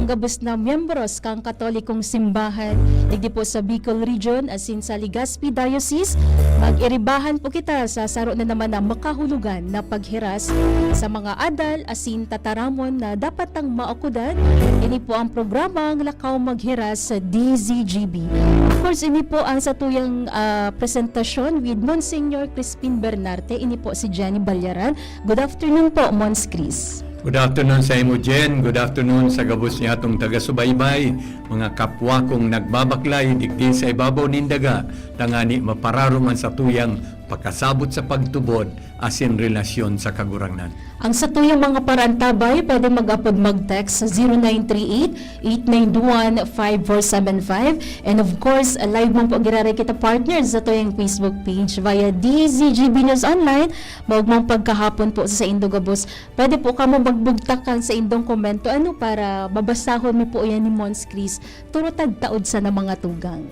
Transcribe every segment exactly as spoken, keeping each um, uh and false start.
Gabos na miyembros kan Katolikong Simbahan digdi po sa Bicol Region asin sa Legazpi Diocese, mag-iribahan po kita sa saro na naman na makahulugan na paghiras sa mga adal asin tataramon na dapat tang maokodan. Ini po ang programang Lakaw Maghiras sa D Z G B. Of course, ini po ang satuyang, ah, presentasyon with Monsignor Crispin Bernarte. Ini po si Jenny Ballaran. Good afternoon po, Mons Chris. Good afternoon sa imo, Jen. Good afternoon sa gabos niyatong taga-subaybay, mga kapwa kong nagbabaklay digdi sa ibabaw nin daga, tangani mapararom an satuyang pakasabot sa pagtubod asin relasyon sa Kagurangnan. Ang satuyang mga parantabay, pwede mag-apod mag-text sa zero nine three eight, eight nine one, five four seven five. And of course, live man po giraray kita, partners, sa satuyang Facebook page via D Z G B News Online. Maugmang pagkahapon po sa saindo gabos. Pwede po kamo magbugtak kan saindong komento, ano, para babasahon mi po yan ni Mons Chris. Turo tagtaod sana mga tugang.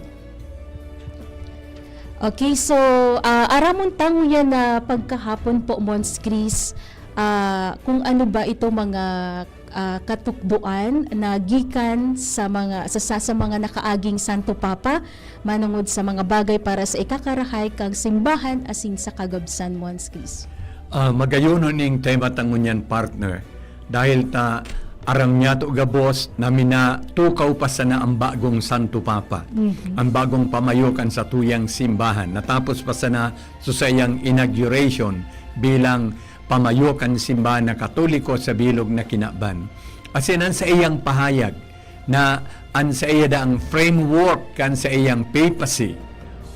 Okay, so, ah, aramon ta ngunyan na pagkahapon po, Mons Chris, ah, kung ano ba ito mga, ah, katukdoan na gikan sa mga, sa, sa, sa mga nakaaging Santo Papa, manongod sa mga bagay para sa ikakarahay kan simbahan asin sa kagabsan, Mons Chris. Ah, magayonon ning tema ta ngunyan, partner, dahil ta aram niyato gabos na minatukaw pa sana ang bagong Santo Papa, Mhm. ang bagong pamayo kan satuyang simbahan. Natapos pa sana sa saiyang inauguration bilang pamayo kan simbahan na Katoliko sa bilog na kinaban. Asin an saiyang pahayag na an saiya daang framework kan saiyang papacy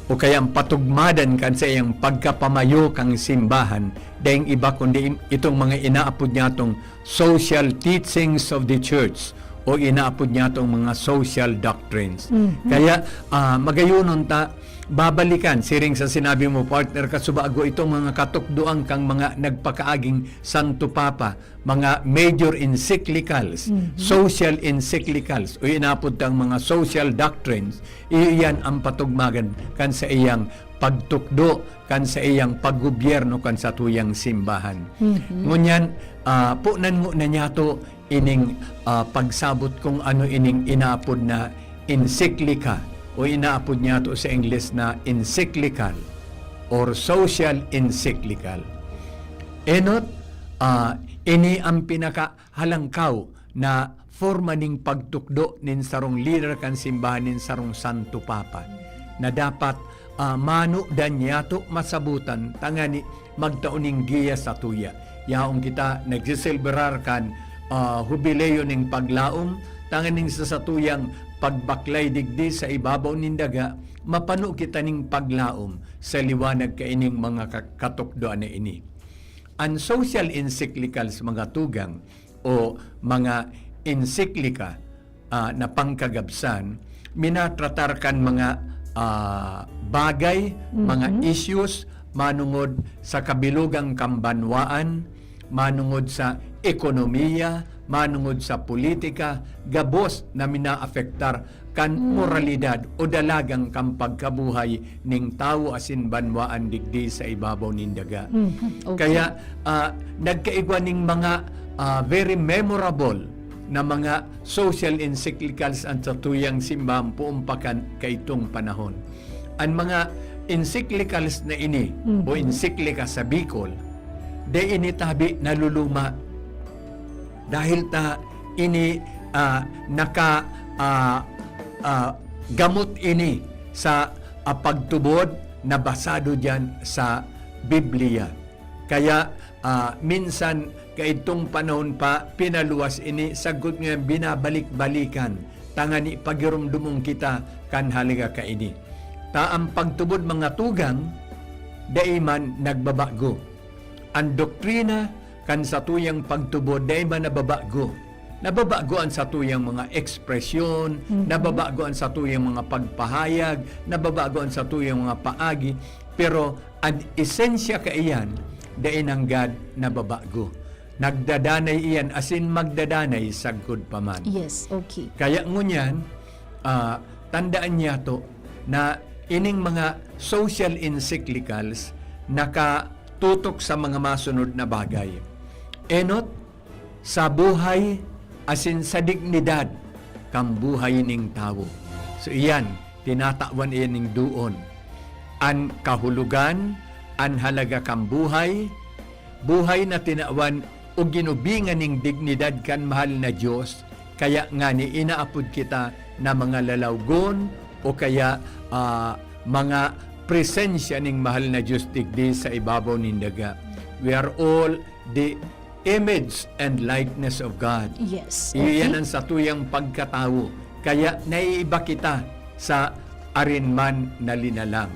o kaya ang patugmadan kan saiyang pagkapamayo kan simbahan, daing iba kundi im-, itong mga inaapod niyatong social teachings of the church o inaapod niyatong mga social doctrines. Mhm. Kaya, ah, magayonon ta babalikan, siring sa sinabi mo, partner, kasubago itong mga katukdoan kang mga nagpakaaging Santo Papa, mga major encyclicals, Mhm. social encyclicals, o inapod tang mga social doctrines, iyan ang patugmagan kan saiyang pagtukdo, kan saiyang paggobyerno kan satuyang simbahan. Mhm. Ngunyan, ah, punan ngona niyato ining, ah, pagsabot kung ano ining inaapod na encyclica o inaapod niyato sa Ingles na encyclical or social encyclical. Enot, ah, ini ang pinakahalangkaw na forma ning pagtukdo nin sarong lider kan simbahan, nin sarong Santo Papa, na dapat, ah, manudan niyato masabutan tangani magtao ning giya satuya. Yaon kita nagseselebrar kan, ah, Hubileo ning Paglaom, tanganing sa satuyang pagbaklay digdi sa ibabaw nin daga, mapano kita ning paglaom sa liwanag kaining mga ka-, katukdoan na ini. An social encyclicals, mga tugang, o mga encyclica, ah, na pangkagabsan, minatratar kan mga, ah, bagay, mga Mhm. issues manongod sa kabilogang kambanwaan, manongod sa ekonomiya, manongod sa politika, gabos na minaapektar kan Mm. moralidad o dalagan kan pagkabuhay ning tawo asin banwaan digdi sa ibabaw nin daga. Mhm. Okay. Kaya, ah, nagkaigwa ning mga, ah, very memorable na mga social encyclicals an satuyang simbahan poon pa kan kaitong panahon. An mga encyclicals na ini o Mhm. encyclica sa Bicol, dai ini tabi naluluma. Dahil ta ini, ah, naka, ah, ah, gamot ini sa, ah, pagtubod na basado diyan sa Biblia. Kaya, ah, minsan kaidtong panahon pa, pinaluwas ini, sagkod ngunyan binabalik-balikan, tangani pagiromdomon kita kan halaga kaini. Ta ang pagtubod, mga tugang, dai man nagbabago. An doktrina kan satuyang pagtubod dai man nababago. Nababago an satuyang mga ekspresyon, Mhm. nababago an satuyang mga pagpahayag, nababago an satuyang mga paagi, pero an esensya kaiyan dai nanggad nababago. Nagdadanay iyan asin magdadanay sagkod pa man. Yes, okay. Kaya ngunyan, ah, tandaan niyato na ining mga social encyclicals nakatutok sa mga masunod na bagay. Enot, sa buhay asin sa dignidad kan buhay ning tawo. So, iyan, tinatawan iyan ning doon. An kahulogan, an halaga kan buhay, buhay na tinawan o ginubingan ning dignidad kan mahal na Dios, kaya ngani inaapod kita na mga lalawgon o kaya, ah, mga presensya ning mahal na Dios digdi sa ibabaw nin daga. We are all the image and likeness of God. Yes. Iyo yan Okay. ang satuyang pagkatawo. Kaya naiiba kita sa arin man na linalang.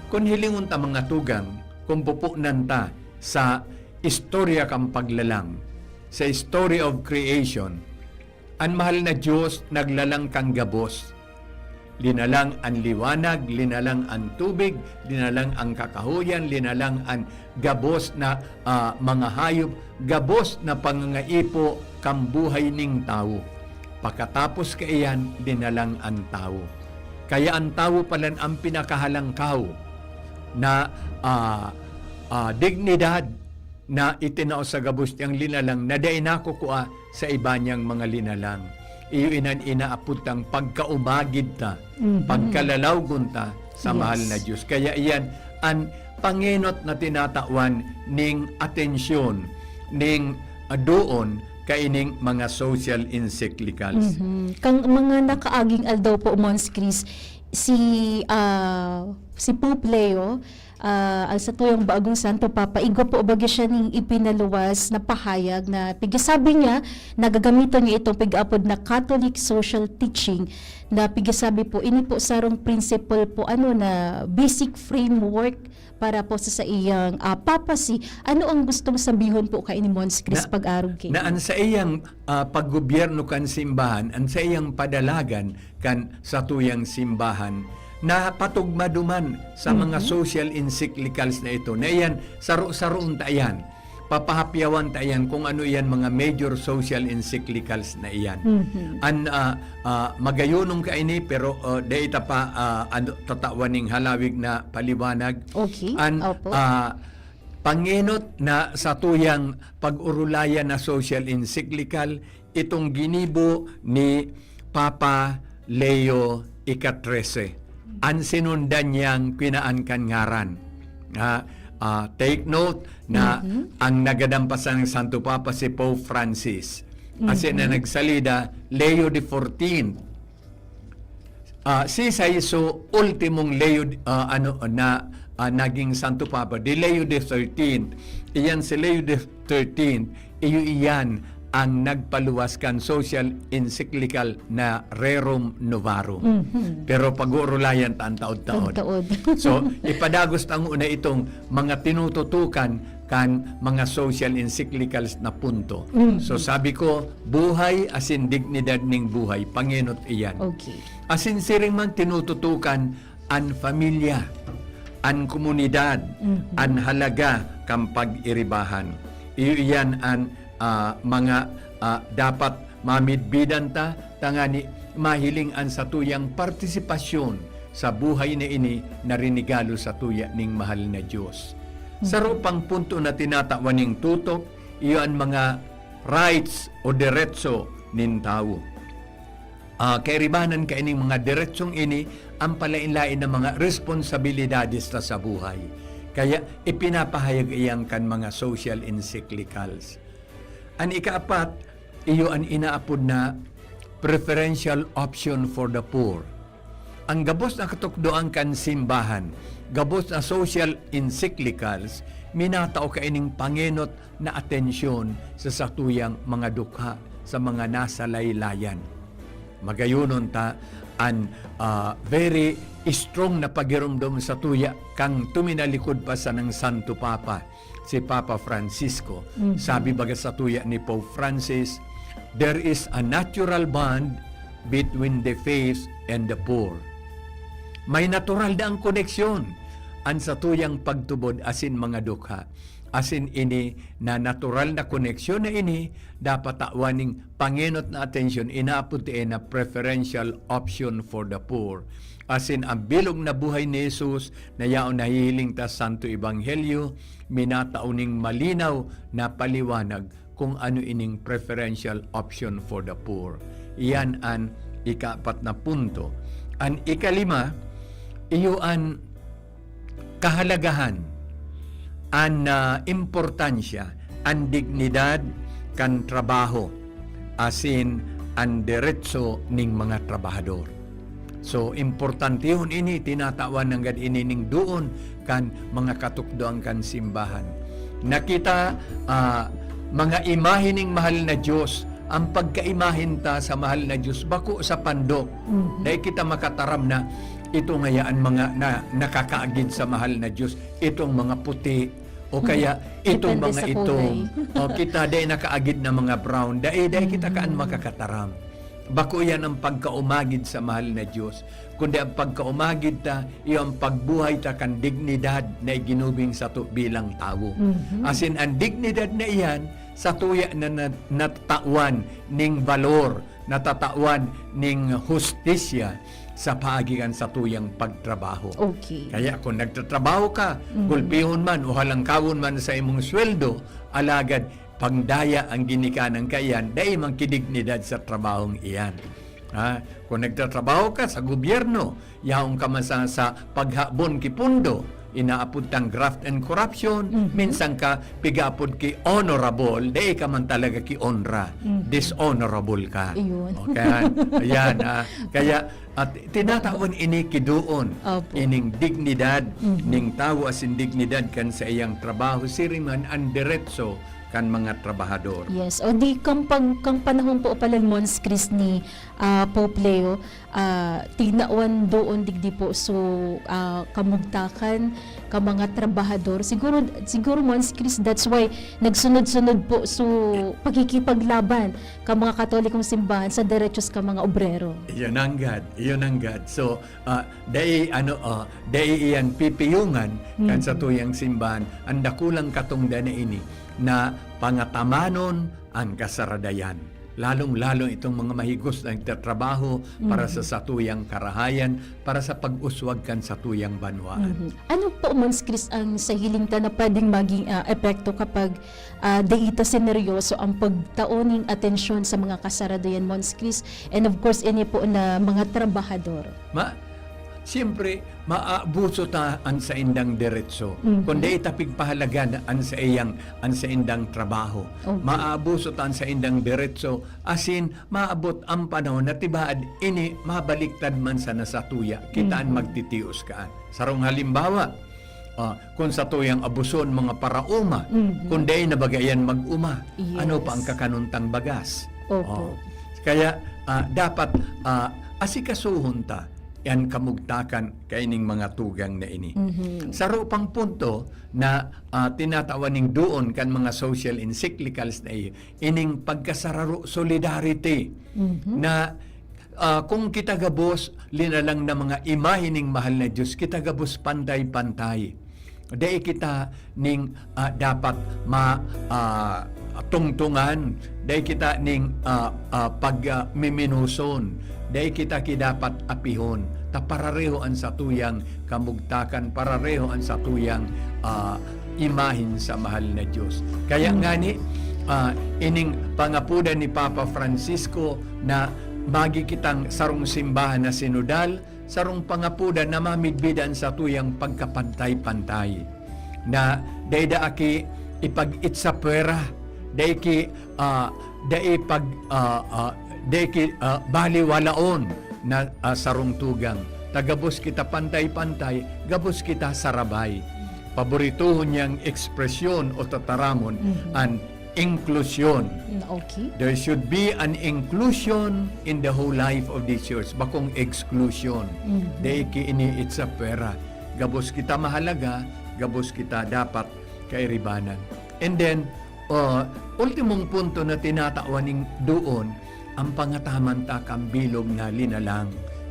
Kun hilingon ta mga tugang, kung pupunan ta sa istorya kan paglalang, sa story of creation, an mahal na Dios naglalang kan gabos. Linalang an liwanag, linalang an tubig, linalang an kakahoyan, linalang an gabos na, ah, mga hayop, gabos na pangangaipo kan buhay ning tawo. Pakatapos kaiyan, linalang an tawo. Kaya an tawo palan an pinakahalangkaw na, ah, ah, dignidad na itinao sa gabos niyang linalang na dai nakukua sa iba niyang mga linalang. Iyo inan inaapod tang pagkaumagid ta, Mhm. pagkalalawgon ta sa Yes. mahal na Dios. Kaya iyan an pangenot na tinatawan ning atensyon, ning, ah, doon kaining mga social encyclicals. Mhm. Kang mga nakaaging aldaw po, Mons Chris, si, ah, si Pope Leo, ah, ang satuyang bagong Santo Papa, igwa po baga siya ning ipinaluwas na pahayag na pigasabi niya, nagagamiton niya itong pig-apod na Catholic social teaching na pigasabi po, ini po sarong principle po, ano, na basic framework para po sa saiyang, ah, papacy. Ano ang gustong sabihon po kay ni Mons Chris Na- pag-arog kaini? Na an saiyang, ah, paggobyerno kan simbahan, an saiyang padalagan kan satuyang simbahan, na patugma duman sa mga Mhm. social encyclicals na ito. Na iyan, saro-saroon ta iyan. Papahapyawan ta iyan kung ano iyan mga major social encyclicals na iyan. Mhm. An, ah, ah, magayunon kaini, pero, ah, dai ta pa, ah, ano, tatawan ning halawig na paliwanag. Okay. An, Opo. ah, pangenot na satuyang pag-orulayan na social encyclical, itong ginibo ni Papa Leo ika-trese. An sinundan niyang kinaan kan ngaran. Ah, ah, take note na Mhm. ang nagadan pa sa Santo Papa si Pope Francis. Asin na Mhm. nagsalida, Leo the fourteenth. Ah, si Saiso, ultimong Leo, ah, ano, na, ah, naging Santo Papa, the Leo the thirteenth. Iyan si Leo the thirteenth, iyo iyan ang nagpaluwas kan social encyclical na Rerum Novarum. Mhm. Pero pag-uurulayan ta an taod-taod. Taod-taod. So, ipadagos ta nguna itong mga tinututukan kan mga social encyclicals na punto. Mhm. So, sabi ko, buhay asin dignidad ning buhay, pangenot iyan. Okay. Asin siring man tinututukan an pamilya, an komunidad, Mhm. an halaga kan pag-iribahan. Iyo iyan an, ah, mga, ah, dapat mamidbidan ta, tangani mahiling an satuyang partisipasyon sa buhay na ini na rinigalo satuya ning mahal na Dios. Saro pang punto na tinatawan ning tutok, iyo an mga rights o deretso nin tawo. Ah, kairibanan kaining mga deretsong ini ang palain-lain na mga responsabilidades ta sa buhay. Kaya ipinapahayag iyan kan mga social encyclicals. An ikaapat, iyo an inaapod na preferential option for the poor. Ang gabos na katukdoan kan simbahan, gabos na social encyclicals, minatao kaining pangenot na atensyon sa satuyang mga dukha, sa mga nasa laylayan. Magayunon ta an, ah, very strong na pagiromdom satuya kan tuminalikod pa sanang Santo Papa, si Papa Francisco. Mhm. Sabi baga satuya ni Pope Francis, "There is a natural bond between the faith and the poor." May natural na ang koneksyon, an satuyang pagtubod asin mga dukha. Asin ini na natural na koneksyon na ini, dapat tawan ning pangenot na atensyon, inaapod ta na preferential option for the poor. Asin ang bilog na buhay ni Jesus na yaon nahihiling ta Santo Ebanghelyo, minatao ning malinaw na paliwanag kung ano ining preferential option for the poor. Iyan an ikaapat na punto. An ikalima, iyo an kahalagahan, an, ah, importansya, an dignidad kan trabaho, asin an deretso ning mga trabahador. So, importantehon ini, tinatawan nanggad ini ning doon kan mga katukdoan kan simbahan. Na kita, ah, mga imahe ning mahal na Diyos, ang pagkaimahen ta sa mahal na Diyos, bako sa pandok. Mhm. Dai kita makataram na ito ngaya an mga na, nakakaagid sa mahal na Diyos, itong mga puti, o Mhm. kaya itong Depende mga sa itong, kulay. o kita, dai nakaagid na mga brown, dai, dai kita kaan Mhm. makakataram. Bako yan ang pagkaumagid sa mahal na Diyos, kundi ang pagkaumagid ta, iyo ang pagbuhay ta kan dignidad na iginubing sato bilang tawo. Mhm. Asin an dignidad na iyan, satuya na, na, natatawan ning balor, natatawan ning hustisya sa paagi kan satuyang pagtrabaho. Okay. Kaya kung nagtatrabaho ka, Mhm. gulpihon man o halangkawon man sa imong sweldo, alagad pangdaya ang ginikanan kaiyan, dai man ki dignidad sa trabahong iyan. Ha? Kung nagtatrabaho ka sa gobyerno, yaon ka man sa, sa paghabon ki pundo, inaapod tang graft and corruption, Mhm. minsan ka pigaapod ki honorable, dai ka man talaga ki onra, Mhm. dishonorable ka. Iyon. Okay? Ayan, ah, kaya, at tinatawan ini ki doon, Opo. ining dignidad Mhm. ning tawo asin dignidad kan saiyang trabaho, siring man an deretso kan mga trabahador. Yes. O di, kang pang-, kang panahon po pala, Mons Chris, ni, ah, Pope Leo, ah, tinawan doon digdi po so, ah, kamugtakan ka mga trabahador. Siguro, siguro, Mons Chris, that's why nagsunod-sunod po so pakikipaglaban ka mga Katolikong simbahan sa derechos ka mga obrero. Iyon nanggad, iyon nanggad. So, ah, dai, ano, ah, dai iyan pipiyungan kan Mhm. satuyang simbahan. Ang dakulang katongdan na ini na pangatamanon an kasaradayan, lalong-lalo itong mga mahigos na nagtatrabaho para sa Mhm. satuyang karahayan, para sa pag-uswag kan satuyang banwaan. Mhm. Ano po, Mons Chris, ang sa hiling ta na pwedeng maging, ah, epekto kapag, ah, dai ta sineryoso ang pagtao ning atensyon sa mga kasaradayan, Mons Chris, and of course, ini po na mga trabahador? Ma-, siyempre, maabuso ta an saindang deretso. Mhm. Kun dai ta pigpahalagan an saiyang, an saindang trabaho. Okay. Maabuso ta an saindang deretso, asin maabot an panahon na tibaad ini mabaliktad man sana satuya, kita an Mhm. magtitios kaan. Sarong halimbawa, ah, kun satuyang abuson mga paraoma, Mhm. kun dai na baga iyan mag-oma, Yes. ano pa ang kakanon tang bagas? Opo. Oh. Kaya, ah, dapat, ah, asikasuhon ta an kamugtakan kaining mga tugang na ini. Mhm. Saro pang punto na, ah, tinatawan ning doon kan mga social encyclicals na iyo, ining pagkasararo, solidarity, Mhm. na, ah, kung kita gabos linalang na mga imahe ning mahal na Diyos, kita gabos pantay-pantay. Dai kita ning, ah, dapat ma-, ah, tungtungan, dai kita ning, ah, ah, pag, ah, miminuson, dai kita ki dapat apihon, ta parareho an satuyang kamugtakan, parareho an satuyang, ah, imahen sa mahal na Diyos. Kaya Mm. ngani, ah, ining pangapodan ni Papa Francisco na magi kitang sarong simbahan na sinodal, sarong pangapodan na mamidbid an satuyang pagkapantay-pantay, na dai daa ki ipag-itsapwera, dai ki, ah, dai pag, ah, ah, dai ki, ah, baliwalaon na, ah, sarong tugang. Ta gabos kita pantay-pantay, gabos kita sarabay. Paboritohon niyang ekspresyon o tataramon Mhm. an inklusyon. Mm, okay. There should be an inclusion in the whole life of this church. Bakong exclusion. Mhm. Dai ki ini itsapwera. Gabos kita mahalaga, gabos kita dapat kairibanan. And then, uh, ultimong punto na tinatawan ning doon, ang pangataman ta kan bilog na linalang,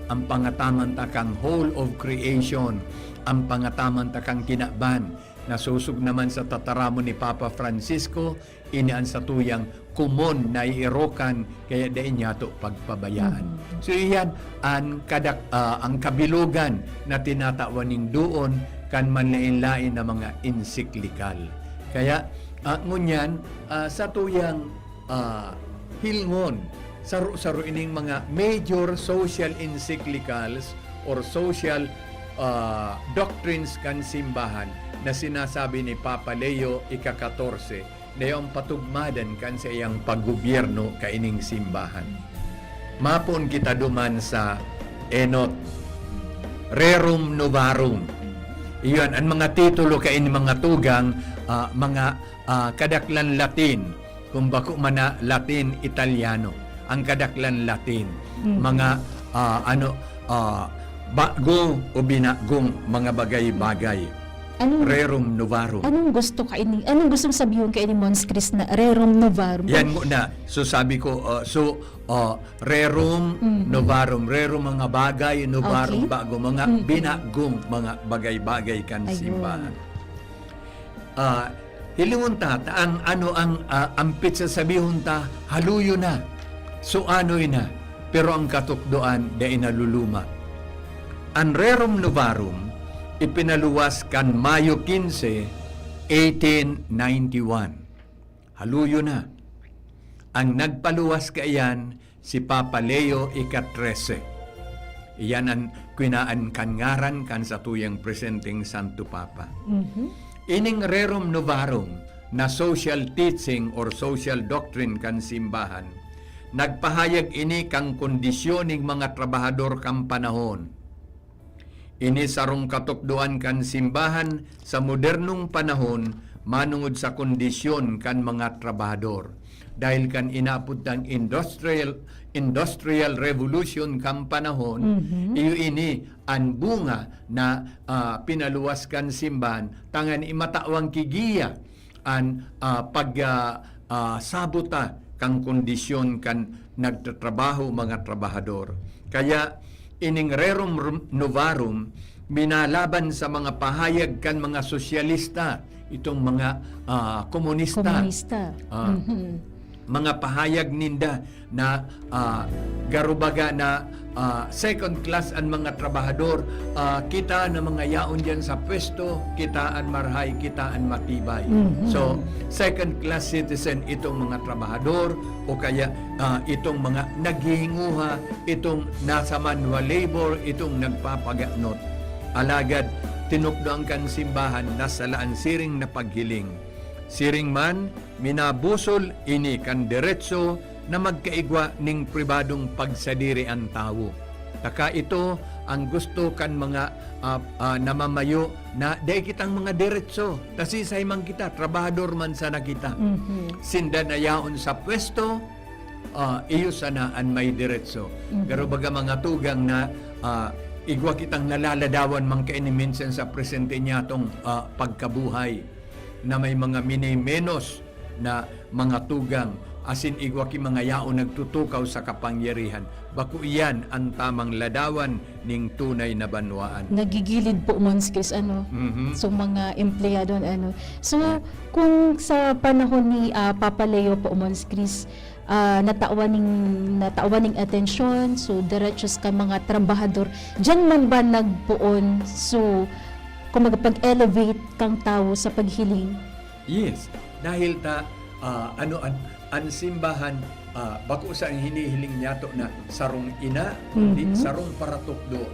ang pangataman ta kan whole of creation, ang pangataman ta kan kinaban, na sosog naman sa tataramon ni Papa Francisco, ini an satuyang komon na iirokan, kaya dai niyato pagpabayaan. Mhm. So, iyan an kadak-, ah, ang kabilogan na tinatawan ning doon kan manlaen-laen na mga encyclical. Kaya, Ah, ngunyan, ah, sa tuyang, ah, hilngon, saro-saro ining mga major social encyclicals or social, ah, doctrines kan simbahan na sinasabi ni Papa Leo ika-katorse na iyong patugmadan kan sa iyang paggobyerno kaining simbahan. Mapon kita duman sa enot, Rerum Novarum. Iyon, ang mga titulo kaini mga tugang, ah, mga, ah, kadaklan Latin, kung bako man na Latin, Italiano, ang kadaklan Latin. Mm. Mga, ah, ano, ah, bago o binagong mga bagay-bagay. Anong, Rerum Novarum. Anong gusto kaini, anong gustong sabihon kaini, Mons Chris, na Rerum Novarum? Yan muna. So, sabi ko, ah, so, ah, Rerum Mhm. Novarum. Rerum, mga bagay, Novarum, Okay. bago, mga Mhm. binagong mga bagay-bagay kan Ayun. simbahan. Ah, hilingon ta, ta ang ano ang, ah, ampit sa sabihon ta, haluyo na, suanoy na, pero ang katukdoan dai naluluma. An Rerum Novarum ipinaluwas kan Mayo quince, eighteen ninety-one. Haluyo na. Ang nagpaluwas kaiyan si Papa Leo ika-trese. Iyan an kinaan kan ngaran kan satuyang presenteng Santo Papa. Mhm. Ining Rerum Novarum na social teaching or social doctrine kan simbahan, nagpahayag ini kan kondisyon ning mga trabahador kan panahon. Ini sarong katukdoan kan simbahan sa modernong panahon manongod sa kondisyon kan mga trabahador. Dahil kan inaapod tang industrial, industrial revolution kan panahon, Mhm. iyo ini an bunga na, ah, pinaluwas kan simbahan tanganing matawan ki giya an, ah, pag, ah, ah, sabot ta kan kondisyon kan nagtatrabaho, mga trabahador. Kaya, ining Rerum Novarum, minalaban sa mga pahayag kan mga sosyalista, itong mga, ah, komunista. Komunista. Ah, Mhm. mga pahayag ninda na, ah, garo baga na, ah, second class an mga trabahador, ah, kita na mga yaon diyan sa pwesto, kita an marahay, kita an matibay. Mhm. So, second class citizen itong mga trabahador o kaya, ah, itong mga naghihinguha, itong nasa manual labor, itong nagpapaganot. Alagad, tinukdoan kan simbahan na sala an siring na paghiling. Siring man, minabusol ini kan deretso na magkaigwa nin pribadong pagsadiri an tawo. Taka ito ang gusto kan mga, ah, ah, namamayo na dai kitang mga deretso. Nasisay man kita, trabahador man sana kita. Mhm. Sinda na yaon sa pwesto, ah, iyo sana an may deretso. Mhm. Pero baga mga tugang na, ah, igwa kitang nalaladawan man kaini minsan sa presente niyatong, ah, pagkabuhay. na may mga minimenos na mga tugang, asin igwa ki mga yaon nagtutukaw sa kapangyarihan. Bako iyan an tamang ladawan ning tunay na banwaan. Nagigilid po, Mons Chris, ano? Mhm. So, mga empleyado, ano. So, Yeah. kung sa panahon ni, ah, Papa Leo po, Mons Chris, ah, natawan ning, natawan ning atensyon, so, derechos kan mga trabahador, diyan man ba nagpoon? So, kumbaga, pag-elevate kang tawo sa paghiling. Yes, dahil ta, ah, ano, an, an simbahan, ah, bako sa hinihiling niyato na sarong ina, kundi Mhm. sarong paratukdo.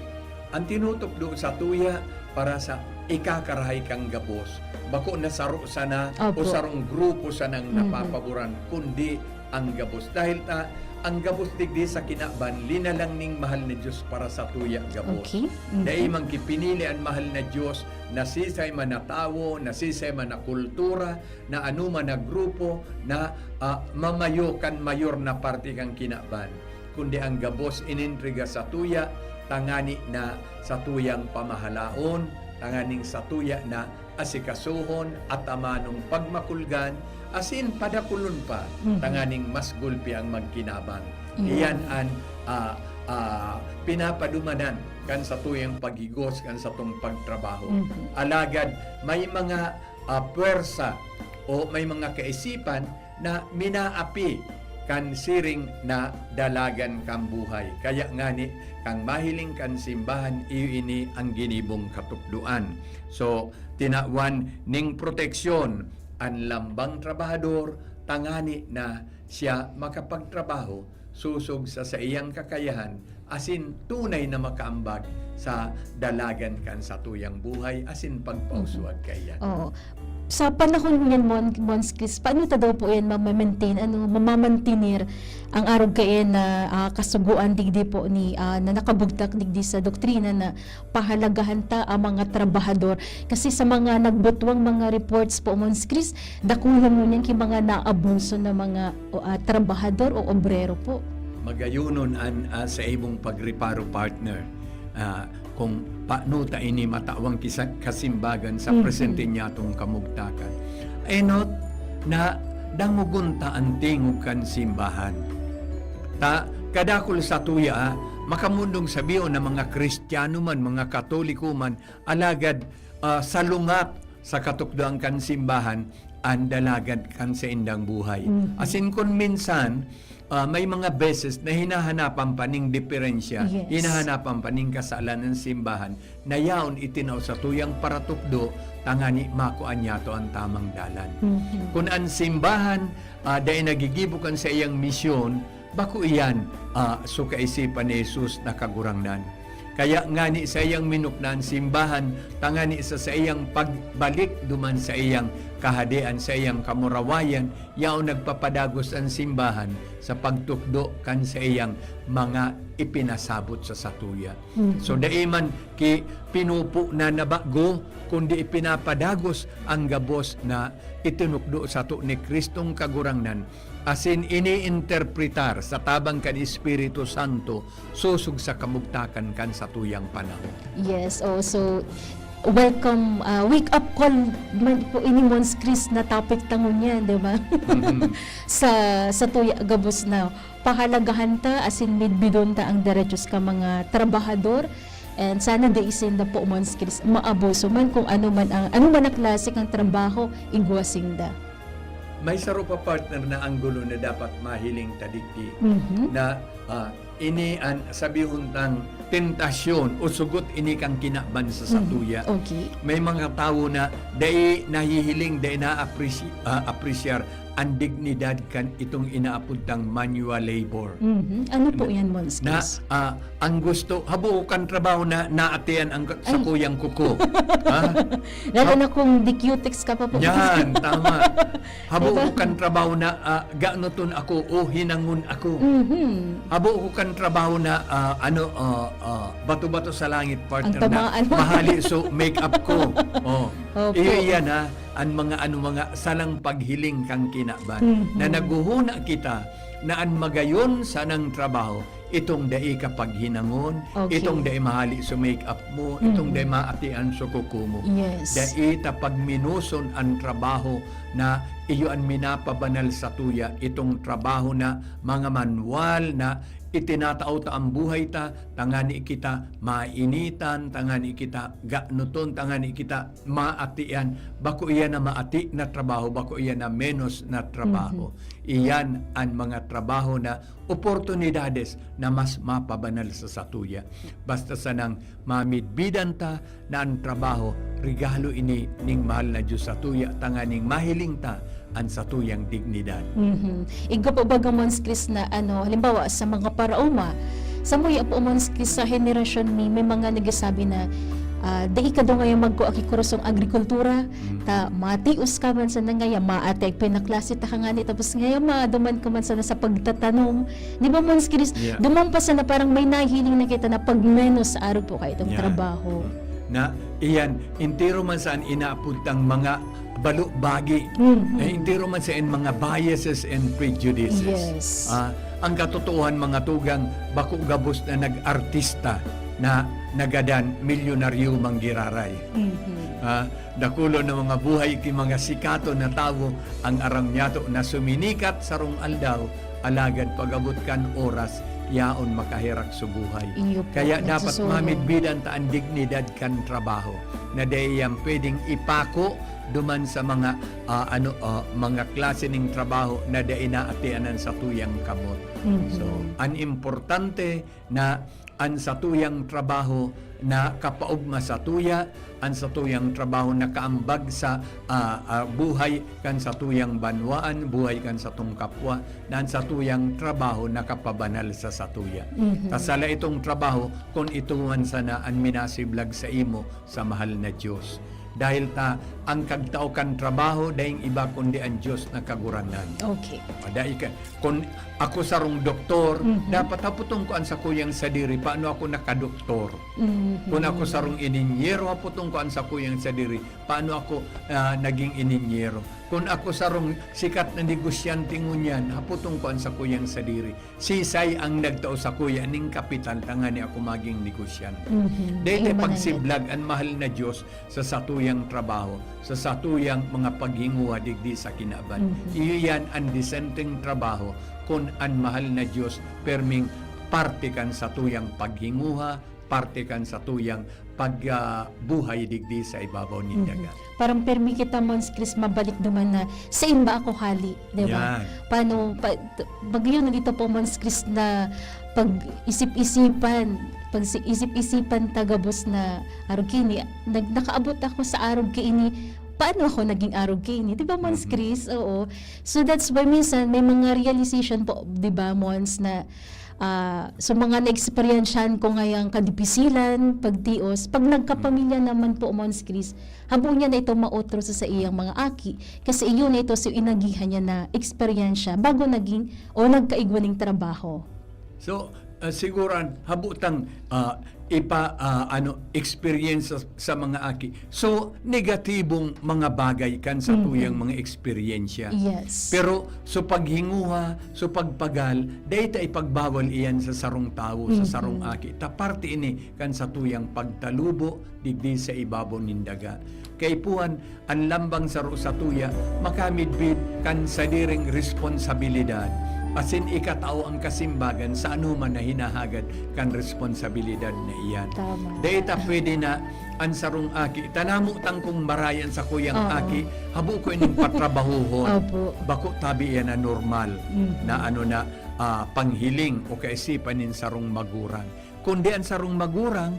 An tinutukdo sa tuya para sa ikakarahay kan gabos. Bako na saro sana o Opo. sarong grupo sanang Mhm. napapaboran, kundi ang gabos. Dahil ta, ang gabos digdi sa kinaban, linalang ning mahal na Diyos para sa tuya gabos. Okay. Mhm. Dai man ki pinili an mahal na Diyos, nasisay man na tawo, nasisay man na kultura, na anoman na grupo na, ah, mamayo kan mayor na parte kan kinaban. Kundi ang gabos inentrega sa tuya, tangani na sa tuyang pamahalaon, tanganing sa tuya na asikasuhon, atamanong pagmakulgan, asin padakulon pa, Mhm. tanganing mas gulpi ang magkinabang. Mhm. Iyan an, ah, ah, pinapadumanan kan satuyang paghigos, kan satong pagtrabaho. Mhm. Alagad may mga, ah, pwersa o may mga kaisipan na minaapi kan siring na dalagan kan buhay. Kaya ngani, kan mahiling kan simbahan, iyo ini ang ginibong katukdoan. So, tinawan ning proteksyon an lambang trabahador, tangani na siya makapagtrabaho sosog sa saiyang kakayahan, asin tunay na makaambag sa dalagan kan satuyang buhay asin pagpauswag kaiyan. Oo. Sa panahon ngunyan, Mon-, Mons Chris, paano ta daw po yan mamamantin-, ano, mamamantinir ang arog kaiyan na, ah, kasugoan digdi po ni, ah, na nakabugtak digdi sa doktrina na pahalagahan ta ang mga trabahador? Kasi sa mga nagbutwang mga reports po, Mons Chris, dakulang ngunyan ki mga naabuso na mga, o, ah, trabahador o obrero po. Magayonon an, ah, sa imong pagreparo, partner. Ah, kung paano ta ini matawan ki sa kasimbagan sa Mhm. presente niyatong kamugtakan. Enot na dangogon ta an tingog kan simbahan. Ta kadakul satuya, ah, makamundong sabihon na mga Kristiyano man, mga Katoliko man, alagad, ah, salungat sa katukdoan kan simbahan an dalagan kan saindang buhay. Mhm. Asin kun minsan, ah, may mga beses na hinahanapan pa ning diferensya, Yes. hinahanapan pa ning kasalan ng simbahan na yaon itinao sa tuyang paratukdo, tangani makua niyato an tamang dalan. Mhm. Kun an simbahan, ah, dai nagigibo kan saiyang misyon, bako iyan, ah, so kaisipan ni Jesus na Kagurangnan. Kaya ngani saiyang minukna an simbahan, tangani sa saiyang pagbalik duman saiyang kahadean, saiyang kamurawayan, yaon nagpapadagos an simbahan sa pagtukdo kan saiyang mga ipinasabot sa satuya. Mhm. So, dai man ki pinupo na nabago, kundi ipinapadagos ang gabos na itinukdo sato ni Kristong Kagurangnan, asin iniinterpretar sa tabang kan Espiritu Santo sosog sa kamugtakan kan satuyang panahon. Yes, oh, so, welcome, ah, wake up call man po ini, Mons Chris, na topic ta ngunyan, di ba? Mhm. Sa, sa tuya, gabos na pahalagahan ta, asin midbidon ta ang derechos ka mga trabahador. And sana dai sinda po, Mons Chris, maabuso man kung ano man ang, ano man ang klase kang trabaho, igwa sinda. May saro pa, partner, na anggulo na dapat mahiling ta digdi Mhm. na, ah, ini an sabihon tang tentasyon o sugot ini kan kinaban sa Mhm. satuya. Okay. May mga tawo na dai nahihiling, dai na-appreci-, ah, apresyar an dignidad kan itong inaapod tang manual labor. Mhm. Ano po Na, yan, Mons na, Chris? ah, ang gusto, habo ko kan trabaho na naatian ang ka-, Ay. sakuyang kuko. Ha? Lalo Hab- na kung D Q T X ka pa po. Yan, tama. Habo Diba? ko kan trabaho na, ah, ganoton ako o hinangon ako. Mhm. Habo ko kan trabaho na, ah, ano, ah, ah, bato-bato sa langit, partner, Ang na tamaan mo. mahali so make-up ko. Oh. Opo. Iyo iyan, ha, an mga ano, mga salang paghiling kan kinaban, Mhm. na naghuhuna kita na an magayon sanang trabaho, itong dai ka paghinangon, Okay. itong dai mahali so make-up mo, itong Mhm. dai maatian so kuko mo. Yes. Dai ta pagminoson an trabaho na iyo an minapabanal satuya, itong trabaho na mga manual na itinatao ta an buhay ta, tangani kita mainitan, tangani kita ganoton, tangani kita maatian. Bako iyan na maati na trabaho, bako iyan na menos na trabaho. Mhm. Iyan an mga trabaho na oportunidades na mas mapabanal sa satuya. Basta sanang mamidbidan ta na an trabaho, regalo ini ning mahal na Dios satuya, tanganing mahiling ta an satuyang dignidad. Mhm. Igwa po baga, Mons Chris, na ano, halimbawa, sa mga paraoma, samuya po, Mons Chris, sa henerasyon mi, may mga nagsasabi na, ah, "Dai ka daw ngayon magkua ki kursong agrikultura, Mm. ta matios ka man sana ngaya, maati ag pinaklase ta ka ngani, tapos ngaya maduman ka man sana sa pagtatanom." Di ba, Mons Chris? Yeah. Duman pa sana parang may nahihiling na kita na pagmenos sa arog po kaitong Yeah. trabaho. Na, iyan, entero man sa an inaapod tang mga balubagi. Mhm. Eh, entero man sa in mga biases and prejudices. Yes. Ah, ang katotoohan, mga tugang, bako gabos na nag-artista na nagadan milyonaryo manggiraray. Mhm. Ah, dakulon na mga buhay ki mga sikaton na tawo ang aram niyato na suminikat sarong aldaw, alagad pag-abot kan oras, yaon makaherak so buhay. Iyo po, Kaya dapat nagsusunog. mamidbidan ta an dignidad kan trabaho. na dai iyan pwedeng ipako duman sa mga, ah, ano, ah, mga klase ning trabaho na dai naatian an satuyang kamot. Mhm. So, an importante na an satuyang trabaho nakapaogma satuya, an satuyang trabaho nakaambag sa, ah, ah, buhay kan satuyang banwaan, buhay kan satong kapwa, na an satuyang trabaho nakapabanal sa satuya. Mhm. Ta sala itong trabaho kun ito man sana an minasiblag saimo sa mahal na Dios. Dahil ta, ang kagtao kan trabaho daing iba kundi an Dios na Kagurangnan. Okay. Ah, dai ka, kun ako sarong doktor, Mhm. dapat haputon ko an sakuyang sadiri, paano ako nakadoktor? Mhm. Kun ako sarong ininyero, haputon ko an sakuyang sadiri, paano ako, ah, naging ininyero? Kun ako sarong sikat na negosyante ngunyan, haputon ko an sakuyang sadiri. Sisay ang nagtao sakuya ning kapital tangani ako maging negosyante? Mhm. Dai ta Ayun, mga pagsiblag an mahal na Dios sa satuyang trabaho, sa satuyang mga paghinguha digdi sa kinaban. Mhm. Iyo yan an disenteng trabaho kun an mahal na Dios perming parte kan satuyang paghinguha, parte kan satuyang pag, ah, buhay digdi sa ibabaw nin Mhm. daga. Parang permi kita, Mons Chris, mabalik duman na, "Sain ba ako hali?" Di ba? Yan. Paano, pa, t-, pag yun, nandito po, Mons Chris, na pag-isip-isipan, pag si-, isip-isipan ta gabos na arog kaini, nag-, nakaabot ako sa arog kaini, paano ako naging arog kaini? Di ba, Mons Mhm. Chris? Oo. So, that's why minsan may mga realization po, di ba, Mons, na Ah, so, mga naeksperyensyahan ko ngayang kadipisilan, pagtios, pag nagkapamilya naman po, Mons Chris, habo niya na ito maotro sa saiyang mga aki, kasi iyon na ito so inagihan niya na eksperyensya bago naging o nagkaigwa ning trabaho. So, ah, siguran, habo tang, ah, ipa, ah, ano, experience sa, sa mga aki. So, negatibong mga bagay kan sa Mhm. tuyang mga eksperyensya. Yes. Pero so paghinguha, so pagpagal, dai ta ipagbawal iyan sa sarong tawo, sa Mhm. sarong aki. Ta parte ini kan satuyang pagtalubo digdi sa ibabaw nin daga. Kaipuhan, an lambang saro satuya makamidbid kan sadiring responsabilidad, asin ikatao an kasimbagan sa anoman na hinahagad kan responsabilidad na iyan. Tama. Dai ta pwede na an sarong aki, tanamo tang kung maray an sakuyang Oo. aki, habo ko ining patrabahohon. Opo. Bako tabi iyan na normal Mhm. na ano na, ah, panghiling o kaisipan nin sarong magurang. Kundi an sarong magurang,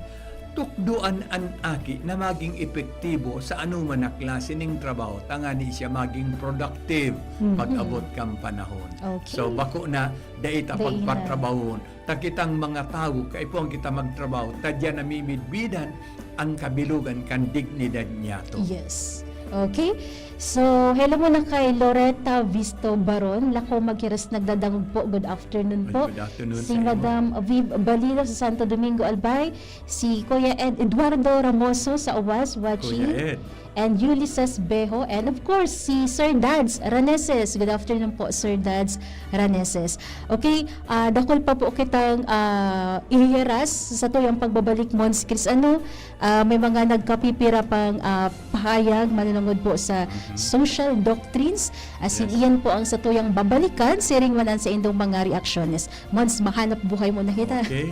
tukdoan an aki na maging epektibo sa anoman na klase ning trabaho, tangani siya maging productive Mhm. pag-abot kan panahon. Okay. So, bako na dai ta Dai na. pagpatrabahon. Ta kitang mga tawo, kaipuhan kita magtrabaho, ta diyan namimidbidan an kabilogan kan dignidad niyato. Yes. Okay. So, hello muna kay Loretta Visto Baron. Lako, maghiras nagdadangog po. Good afternoon po. Good afternoon Si sa imo. Madam Viv Balilo sa Santo Domingo, Albay. Si Kuya Ed Eduardo Ramoso sa Uwas, watching. Kuya Ed. And Ulysses Beho. And of course, si Sir Dads Raneses. Good afternoon po, Sir Dads Raneses. Okay, ah, dakul pa po kitang, ah, ihihiras sa tuyang pagbabalik, Mons Chris. Ano, ah, may mga nagkapipira pang, ah, pahayag manunungod po sa Mhm. social doctrines. Asin Yes. iyan po ang satuyang babalikan, siring man an saindong mga reaksyones. Mons, mahanap buhay muna kita. Okay.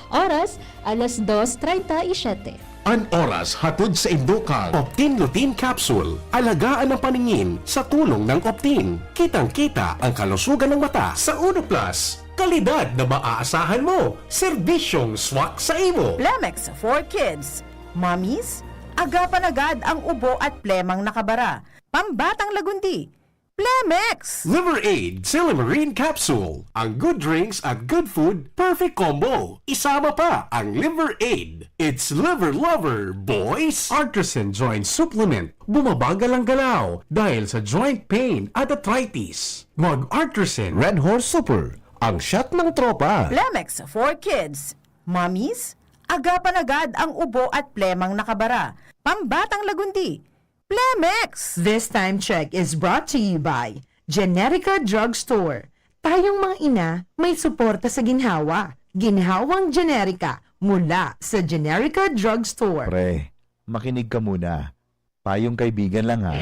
Oras, alas dos treinta y siete. An oras hatod sa indo kan Optin Lutein Capsule. Alagaan ang paningin sa tulong ng Optin. Kitang-kita ang kalusugan ng mata sa Uno Plus. Kalidad na maaasahan mo. Serbisyong swak sa imo. Plemex for Kids. Mommies, agapan agad ang ubo at plemang nakabara. Pambatang lagundi. Plemex! Liver Aid Silymarin Capsule. Ang good drinks at good food, perfect combo. Isama pa ang Liver Aid. It's Liver Lover, boys! Artisan Joint Supplement. Bumabagal ang galaw dahil sa joint pain at arthritis. Mag Artisan Red Horse Super, ang shot ng tropa. Plemex for Kids. Mommies, agapan agad ang ubo at plemang nakabara. Pambatang lagundi. Plemex! This time check is brought to you by Generica Drugstore. Tayong mga ina, may suporta sa ginhawa. Ginhawang Generica mula sa Generica Drugstore. Pre, makinig ka muna. Payong kaibigan lang, ha.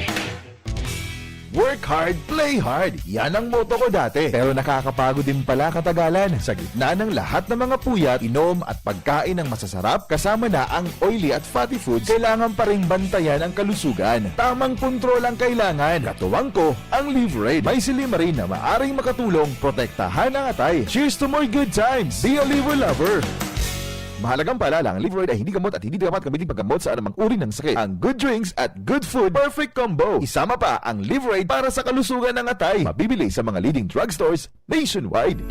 Work hard, play hard. Yan ang motto ko dati. Pero nakakapagod din pala katagalan. Sa gitna ng lahat ng mga puyat, inom at pagkain ng masasarap, kasama na ang oily at fatty foods, kailangan pa ring bantayan ang kalusugan. Tamang kontrol ang kailangan. Katuwang ko, ang Livraid. May silymarin na maaring makatulong protektahan ang atay. Cheers to more good times! Be a Liver Lover! Mahalagang paalala, ang Livraid ay hindi gamot at hindi dapat gamitin paggamot sa anumang uri ng sakit. Ang good drinks at good food, perfect combo. Isama pa ang Livraid para sa kalusugan ng atay. Mabibili sa mga leading drugstores nationwide.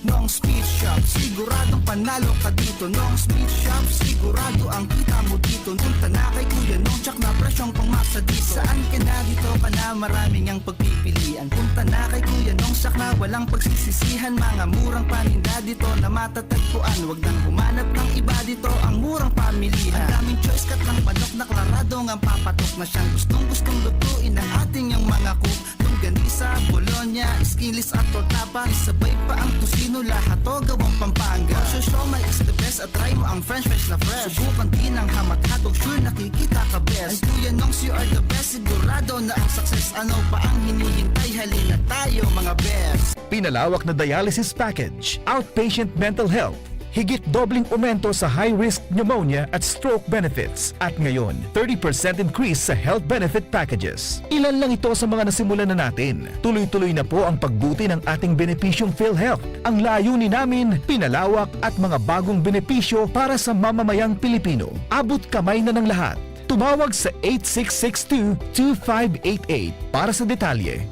Nong Speed Shop, siguradong panalo ka dito. Nong Speed Shop, sigurado ang kita mo dito. Punta na kay Kuya Nong, tsak na presyong pangmasa dito. Saan ka na, dito ka na, maraming ang pagpipilian. Punta na kay Kuya Nong, tsak na walang pagsisisihan. Mga murang paninda dito na matatagpuan. Wag nang humanap ng iba dito, ang murang pamilihan. Ang daming choice, kat ng manok na klarado ngang papatok na siyang gustong-gustong lutuin ng ating yang mga cook. Longganisa, bologna, skinless at torta pa. Isabay pa ang tocino, lahat to gawang Pampanga. Osyo Siomai is the best at try mo ang French fries na fresh. Subukan din ang ham at hotdog, sure nakikita ka best. Ang Kuya Nongs, you are the best, sigurado na ang success. Ano pa ang hinihintay? Halina tayo, mga best. Pinalawak na dialysis package, outpatient mental health, higit dobleng aumento sa high-risk pneumonia at stroke benefits. At ngayon, thirty percent increase sa health benefit packages. Ilan lang ito sa mga nasimulan na natin. Tuloy-tuloy na po ang pagbuti ng ating benepisyong PhilHealth. Ang layunin namin, pinalawak at mga bagong benepisyo para sa mamamayang Pilipino. Abot kamay na ng lahat. Tumawag sa eight six six two, two five eight eight para sa detalye.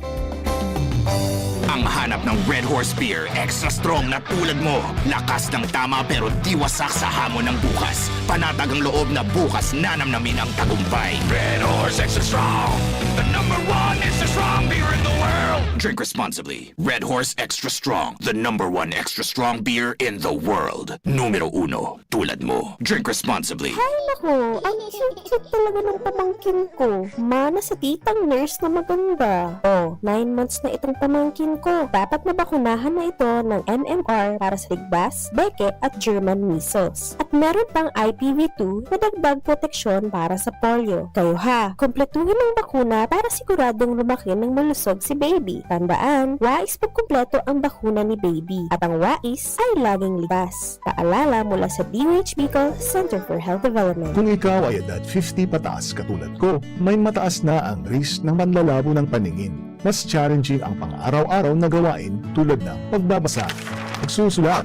Ang hanap ng Red Horse Beer, extra strong na tulad mo. Lakas ng tama pero di wasak sa hamon ng bukas. Panatag ang loob na bukas nanamnamin ang tagumpay. Red Horse Extra Strong, the number one extra strong beer in the world. Drink responsibly. Red Horse Extra Strong, the number one extra strong beer in the world. Numero uno, tulad mo. Drink responsibly. Hay naku, ang cute-cute talaga ng pamangkin ko. Mana sa titang nurse na maganda. Oh, nine months na itong pamangkin ko. Dapat mabakunahan na ito ng M M R para sa ligbas, beke at German measles. At meron pang I P V two na dagdag proteksyon para sa polio. Kayo ha, kompletuhin ang bakuna para siguradong lumaki ng malusog si baby. Tandaan, wais pagkumpleto ang bakuna ni baby. At ang wais ay laging ligtas. Paalala mula sa D O H Bicol Center for Health Development. Kung ikaw ay edad fifty pataas katulad ko, may mataas na ang risk ng panlalabo ng paningin. Mas challenging ang pang-araw-araw na gawain tulad ng pagbabasa, pagsusulat,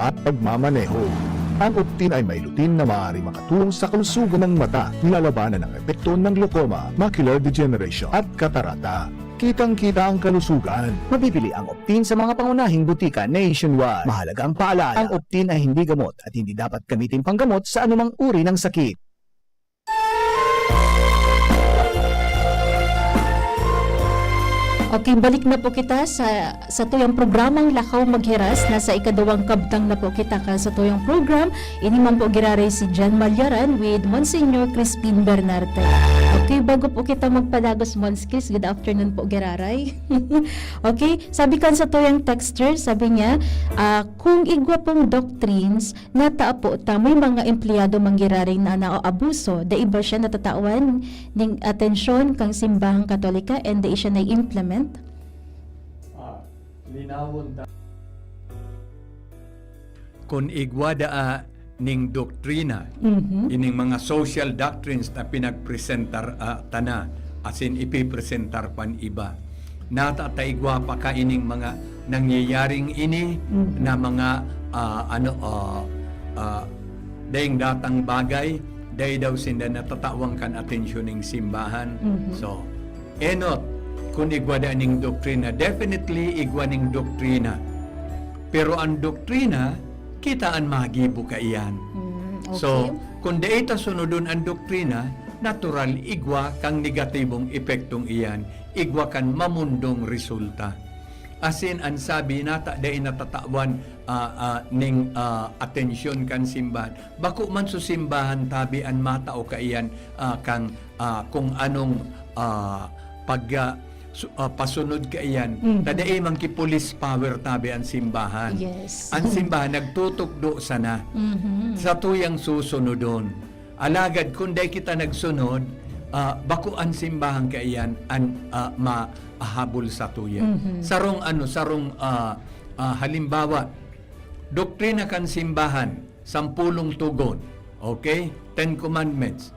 at pagmamaneho. Ang Optin ay may lutein na maaaring makatulong sa kalusugan ng mata, nilalabanan ang epekto ng glaucoma, macular degeneration, at katarata. Kitang-kita ang kalusugan. Mabibili ang Optin sa mga pangunahing butika nationwide. Mahalagang paalala, ang Optin ay hindi gamot at hindi dapat gamitin panggamot sa anumang uri ng sakit. Okay, balik na po kita sa, sa tuyang programang Lakaw Maghiras. Nasa ikaduwang kabtang na po kita kan sa tuyang program. Ini man po giraray si Jan Malyaran with Monsignor Crispin Bernarte. Okay, bago po kita magpadagos, Mons Chris, good afternoon po, giraray. Okay, sabi kan sa tuyang texter, sabi niya, ah, kung igwa pong doctrines, nata apo ta may mga empleyado man giraray na naaabuso, dai ba siya natatawan ning atensyon kang simbahang Katolika and dai siya nai-implement? Ah, linawon ta. Kun igwa daa ning doktrina, Mhm. ining mga social doctrines na pinagpresentar, ah, ta na, asin ipipresentar pan iba. Nata ta igwa pa kaining mga nangyayaring ini Mhm. na mga, ah, ano, ah, ah, daing datang bagay, dai daw sinda natatawan kan atensyon ning simbahan. Mhm. So, enot, kun igwa da ning doktrina, definitely igwa ning doktrina. Pero an doktrina, kita an magibo kaiyan. Mm, So, okay. kun dai ta sunodon an doktrina, natural igwa kan negatibong epektong iyan, igwa kan mamundong resulta. Asin an sabi nata dai natatawan, ah, ah, ning, ah, atensyon kan simbahan. Bako man so simbahan tabi an matao kaiyan, ah, kan, ah, kung anong, ah, pag, ah, su-, ah, pasunod kaiyan. Mhm. Ta dai man ki police power tabi an simbahan. Yes. An simbahan nagtutukdo sana Mhm. sa tuyang susunodon. Alagad kun dai kita nagsunod, ah, bako an simbahan kaiyan an, ah, mahabol satuya. Mhm. Sarong ano, sarong, ah, ah, halimbawa, doktrina kan simbahan, sampolong togon, okay? Ten Commandments.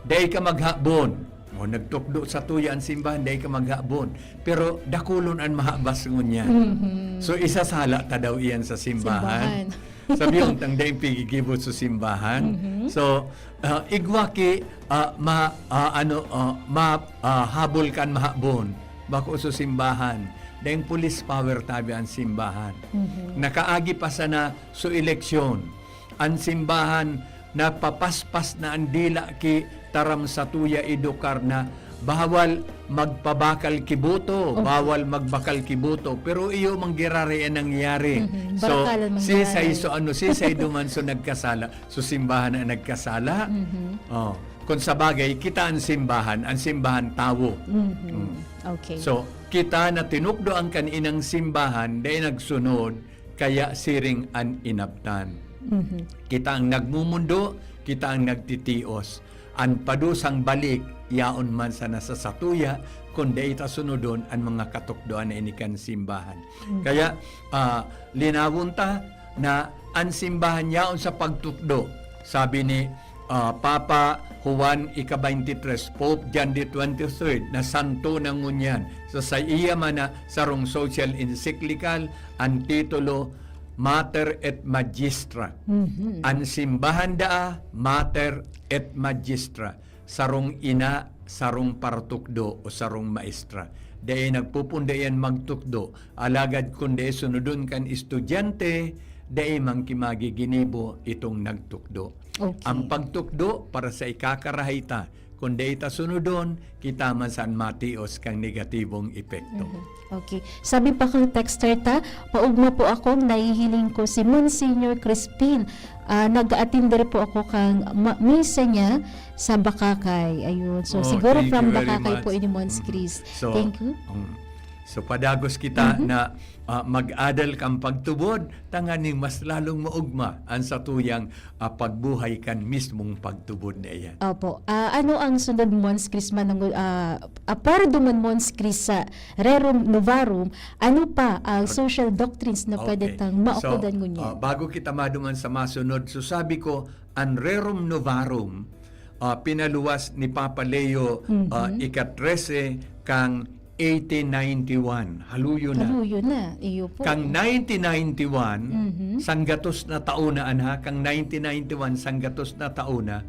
Dai ka maghabon. O, nagtukdo satuya an simbahan, dai ka maghabon. Pero dakulon an mahabas ngunyan. Mhm. So, isasala ta daw iyan sa simbahan. Simbahan. Sabi yung tang daing pigigibo sa simbahan. Mhm. So, ah, igwa ki, ah, ma-, ah, ano, ah, ma-, ah, habol kan mahabon. Bako sa simbahan. Daing police power tabi ang simbahan. Mhm. Nakaagi pa sana sa eleksyon. An simbahan napapaspas na an dila ki taram satuya edukar na bawal magpabakal ki boto, Okay. bawal magbakal ki boto. Pero iyo man giraray an nangyari. Mhm. So, Barakalan man sisay giraray. So ano, sisay duman so nagkasala? So simbahan na nagkasala? Mhm. Oh. Kung sa bagay, kita ang simbahan, ang simbahan tawo. Mhm. Mm. Okay. So, kita na tinukdo ang kaninang simbahan, dai nagsunod, kaya siring an inabtan. Mhm. Kita ang nagmumundo, kita ang nagtitios. An padusang balik, yaon man sana sa satuya, kun dai ta sunodon an mga katukdoan na ini kan simbahan. Mhm. Kaya, ah, linawon ta na an simbahan yaon sa pagtukdo. Sabi ni, ah, Papa Juan ika-twenty-tres, Pope John the twenty-third, na santo na ngunyan. Sa saiya man na sarong social encyclical, an titulo, Mater et Magistra. Mhm. An simbahan daa, Mater et Magistra. Sarong ina, sarong paratukdo o sarong maestra. Dai nagpupundayan magtukdo, alagad kun dai sunodon kan estudyante, dai man ki magiginibo itong nagtukdo. Okay. Ang pagtukdo para sa ikakarahay ta, kun dai ta sunodon, kita man saan matios kang negatibong epekto. Mhm. Okay. Sabi pa kang texter ta, "Paugma po akong nahihiling ko si Monsignor Crispin. Ah, nag-aatender po ako kang ma-, misa niya sa Bacacay." Ayun. So, Oh, siguro thank from you very Bacacay po much. Ini, Mons Mm. Chris. So, Thank you. mm. So, padagos kita Mhm. na, ah, mag-adal kang pagtubod, tanganing mas lalong maugma ang satuyang, ah, pagbuhay kan mismong pagtubod na iyan. Opo. Ah, ano ang sunod, Mons Chris, manungod, ah, apwera duman, Mons Chris, sa Rerum Novarum, ano pa ang Ag- social doctrines na pwede Okay. tang So, maokodan ngunyan? ah, bago kita maduman sa masunod, so sabi ko, an Rerum Novarum, ah, pinaluwas ni Papa Leo, ah, Mhm. ika-trese kang eighteen ninety-one. Haluyo na. Haluyo na. Iyo po. Kang nineteen ninety-one, Mhm. sanggatos na taon na, anha, kang nineteen ninety-one, sanggatos na taon na,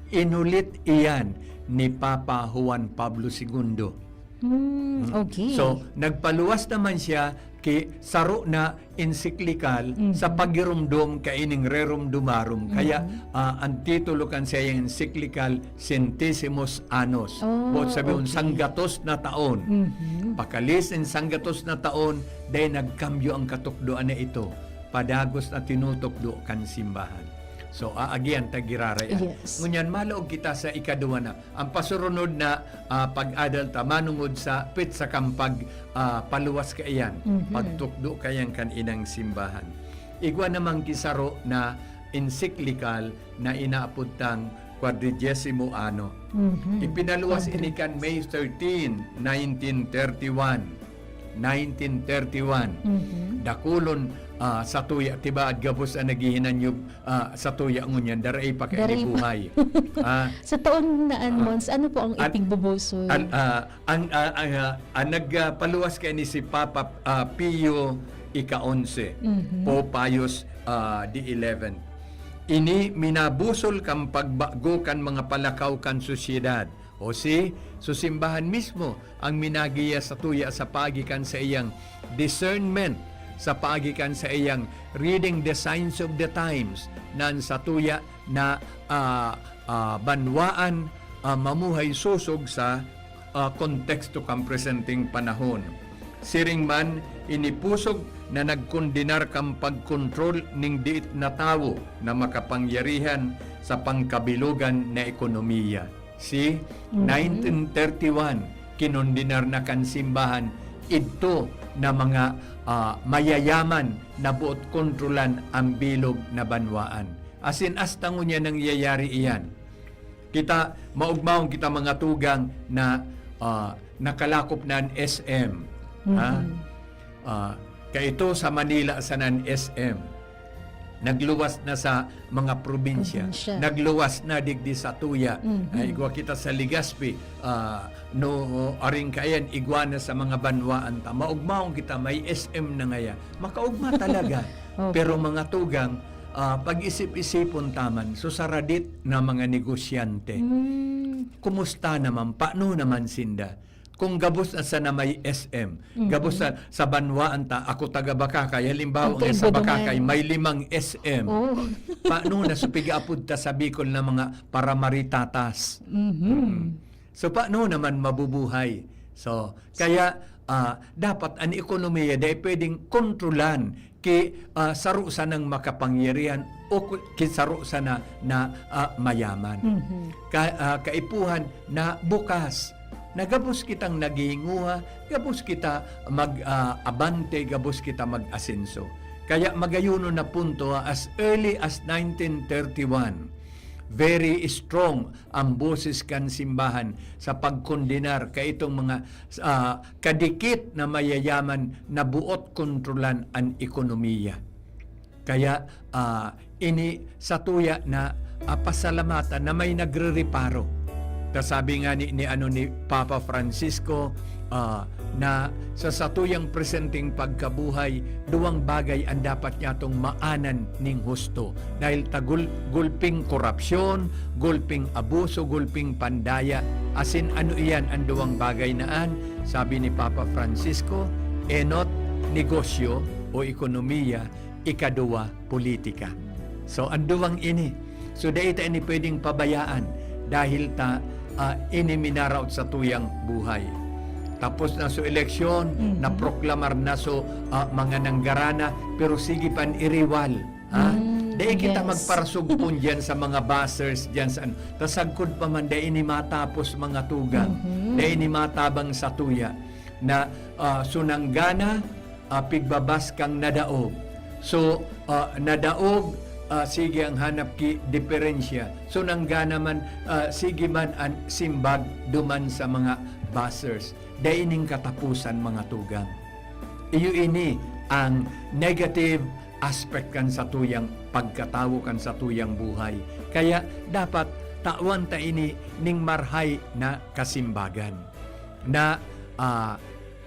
inulit iyan ni Papa Juan Pablo Segundo. Hmm, Mm. okay. So, nagpaluwas naman siya ki saro na encyclical Mhm. sa pagirumdom kaining Rerum Novarum. Kaya, Mhm. ah, ang titulo kan saiyang encyclical, Centesimus Annus. Oh, Boot sabi, okay. Sanggatos na taon. Mhm. Pakaalis nin sanggatos na taon, dai nagkambyo ang katukdoan na ito. Padagos na tinutukdo kan simbahan. So, aagihan ta giraray an. Yes. Ngunyan, malaog kita sa ikaduwa na. Ang pasurunod na, ah, pag-adal ta manungod sa petsa kan pag, ah, paluwas kaiyan, Mhm. pagtukdo kaiyan kan inang simbahan. Igwa namang ki saro na encyclical na inaapod tang Quadragesimo Anno. Mhm. Ipinaluwas Quadri- ini kan May thirteen, nineteen thirty-one. Nineteen thirty-one. Mhm. Dakulon, ah, satuya, tibaad gabos an naghihinanyog, ah, satuya ngunyan, daray pa Daray pa. kaini buhay. Ah, Sa taon na an, Ah. Mons, ano po ang An-, ipigbubuso? an-, ah, ang, ah, ang, ah, ang nag, ah, paluwas kaini si Papa, ah, Pio ika-onse, Mhm. Pope Pius, ah, the eleventh. Ini minabusol kan pagbago kan mga palakaw kan sosyedad. O si, so simbahan mismo ang minagiya satuya sa paagi kan saiyang discernment, sa paagi kan saiyang reading the signs of the times, na an satuya na, ah, ah, banwaan, ah, mamuhay sosog sa, ah, konteksto kan presenteng panahon. Siring man, ini pusog na nagkondenar kan pagkontrol ning diit na tawo na makapangyarihan sa pangkabilogan na ekonomiya. Si Mhm. nineteen thirty-one, kinondenar na kan simbahan idto na mga, ah, mayayaman na boot kontrolan an bilog na banwaan. Asin hasta ngunyan nangyayari iyan. Kita, maugmaon kita, mga tugang, na, ah, nakalakop na an S M. Ha? Mhm. Ah, kaito sa Manila sana an S M. Nagluwas na sa mga probinsya. Probinsya. Nagluwas na digdi sa tuya. Mhm. Ay, igwa kita sa Legazpi, ah, no, aring kayan, igwa na sa mga banwaan ta. Maugmaon kita, may S M na ngaya. Makaugma talaga. Opo. Pero mga tugang, ah, pag-isip-isipon ta man, so saradit na mga negosyante. Hmm. Kumusta naman? Paano naman sinda? Kung gabos na sana may S M, Mm. gabos sa, sa banwaan ta, ako taga Bacacay, halimbawa, Ang nga sa kaibadongan. Bacacay, may limang S M. Oh. Paano na so pigaapod ta sa Bicol na mga paramaritatas? Mhm. Mm. So, paano naman mabubuhay? So, kaya, ah, dapat an ekonomiya dai pwedeng kontrolan ki, ah, saro sanang makapangyarihan o ku-, ki saro sana na, ah, mayaman. Mhm. Ka-, ah, kaipuhan na bukas, na gabos kitang naghihinguha, gabos kita mag, ah, abante, gabos kita mag-asenso. Kaya magayonon na punto, ah, as early as nineteen thirty-one, very strong ang boses kan simbahan sa pagkondenar kaitong mga, ah, kadikit na mayayaman na boot kontrolan an ekonomiya. Kaya, ah, ini satuya na, ah, pasalamatan na may nagrereparo. Ta sabi nga ni, ni, ano, ni Papa Francisco, ah, na sa satuyang presenteng pagkabuhay, duwang bagay an dapat niyatong maanan ning husto. Dahil ta gul-, gulping korapsyon, gulping abuso, gulping pandaya, asin ano iyan an duwang bagay na an? Sabi ni Papa Francisco, enot, negosyo o ekonomiya, ikaduwa, politika. So, an duwang ini. So, dai ta ini pwedeng pabayaan dahil ta, ah, ini minaraot sa tuyang buhay. Tapos na so eleksyon, Mhm. naproklamar na so, ah, mga nanggarana, pero sige pan iriwal, ha? Mm, Dai kita yes. magparasugpon diyan sa mga buzzers, diyan sa ano. Ta sagkod pa man, dai ini matapos, mga tugang. Mhm. Dai ini matabang sa tuya na, ah, so nanggana, ah, pigbabas kang nadaog. So, ah, nadaog, ah, sige ang hanap ki diferensya. So, nanggana man, ah, sige man an simbag duman sa mga buzzers. Dai ning kataposan, mga tugang. Iyo ini ang negative aspect kan satuyang pagkatawo, kan satuyang buhay. Kaya dapat tawan ta ini ning marhay na kasimbagan na, ah,